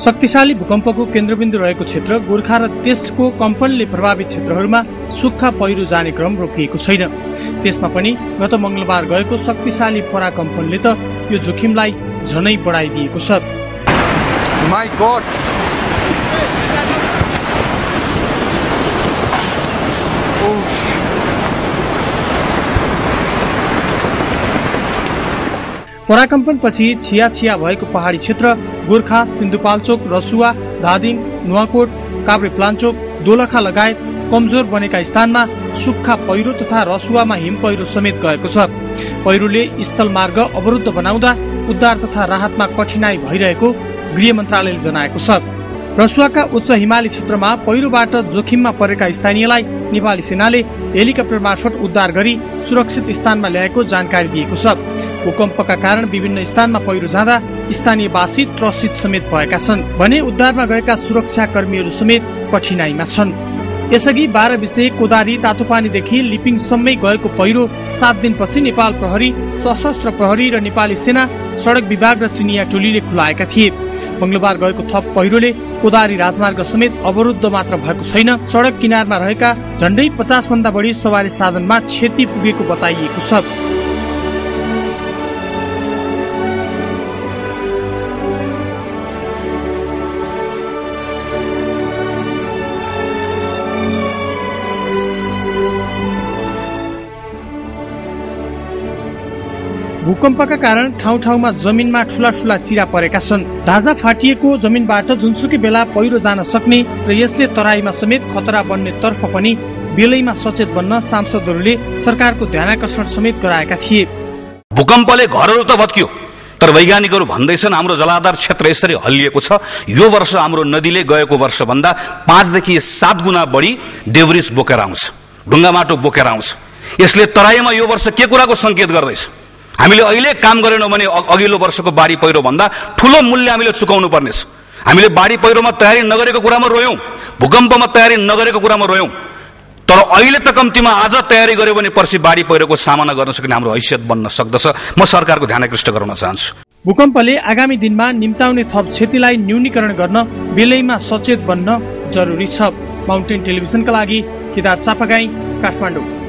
शक्तिशाली भूकम्पको केन्द्रबिन्दु रहेको क्षेत्र गोर्खा र त्यसको कम्पनले प्रभावित क्षेत्रहरूमा सुक्खा पहिरो जाने क्रम रोकिएको छैन। त्यसमा पनि गत मंगलबार गएको शक्तिशाली पराकम्पनले त यो जोखिमलाई झनै बढाइदिएको छ। My God! पराकम्पनपछि छिया भएको पहाडी क्षेत्र गोर्खा, सिन्धुपाल्चोक, रसुवा, धादिङ, नुवाकोट, काभ्रेप्लाञ्चोक, दोलखा लगायत कमजोर बनेका स्थानमा सुक्खा पहिरो तथा रसुवामा हिम पहिरो समेत गएको छ। पहिरोले स्थलमार्ग अवरुद्ध बनाउँदा उद्धार तथा राहतमा कठिनाई भइरहेको गृह मन्त्रालयले जनाएको छ। रसुवाका उच्च हिमाली क्षेत्रमा पहिरोबाट जोखिममा परेका स्थानीयलाई नेपाली सेनाले हेलिकप्टर मार्फत उद्धार गरी सुरक्षित स्थानमा ल्याएको जानकारी दिएको छ। भूकम्पका कारण विभिन्न स्थानमा पहिरो जाँदा स्थानीयवासी त्रसित समेत भएका छन् भने उद्धारमा गएका सुरक्षा कर्मीहरू समेत कठिनाईमा छन्। यसअघि 12 विषय कोदारी तातोपानीदेखि लिपिङसम्मै गएको पहिरो 7 दिनपछि नेपाल प्रहरी, सशस्त्र प्रहरी र नेपाली सेना, सड़क विभाग र चिनिया टोलीले खुलाएका थिए। मंगलबार गएको थप पहिरोले कोदारी राजमार्ग समेत अवरुद्ध मात्र भएको छैन, सड़क किनारमा रहेका झण्डै 50 भन्दा बढी सवारी साधनमा क्षति पुगेको बताइएको छ। भूकम्पका कारण ठाउँ-ठाउँमा जमिनमा ठूला चिरा परेका छन्। ढाँचा फाटिएको जमिनबाट जुनसुकै बेला पहिरो जान सक्ने र यसले तराईमा समेत खतरा बन्ने तर्फ पनि बेलैमा सचेत बन्न सांसदहरूले सरकारको ध्यानाकर्षण समेत गराएका थिए। भूकम्पले घरहरू त भत्कियो, तर वैज्ञानिकहरू भन्दैछन् हाम्रो जलाधार क्षेत्र यसरी हल्लिएको छ, यो वर्ष हाम्रो नदीले गएको वर्ष भन्दा 5 देखि 7 गुणा बढी डेब्रिस बोकेर आउँछ, ढुङ्गा माटो बोकेर आउँछ। यसले तराईमा यो वर्ष के कुराको संकेत गर्दैछ? हामीले अहिले काम गरेनौं भने अघिल्लो वर्षको बाढी पहिरो भन्दा ठूलो मूल्य हामीले चुकाउनु पर्नेछ। हामीले बाढी पहिरोमा तयारी नगरेको कुरामा रोयौं, भूकम्पमा तयारी नगरेको कुरामा रोयौं, तर अहिले त कम्तीमा आज तयारी गर्यो भने पर्सि बाढी पहिरोको सामना गर्न सक्ने हाम्रो हैसियत बन्न सक्दछ। म सरकारको ध्यान आकृष्ट गराउन चाहन्छु। भूकम्पले आगामी दिनमा निम्ताउने थप क्षतिलाई न्यूनीकरण गर्न बेलैमा सचेत बन्न जरुरी छ। माउन्टेन टेलिभिजनका लागि केदार चापागाई, काठमाडौँ।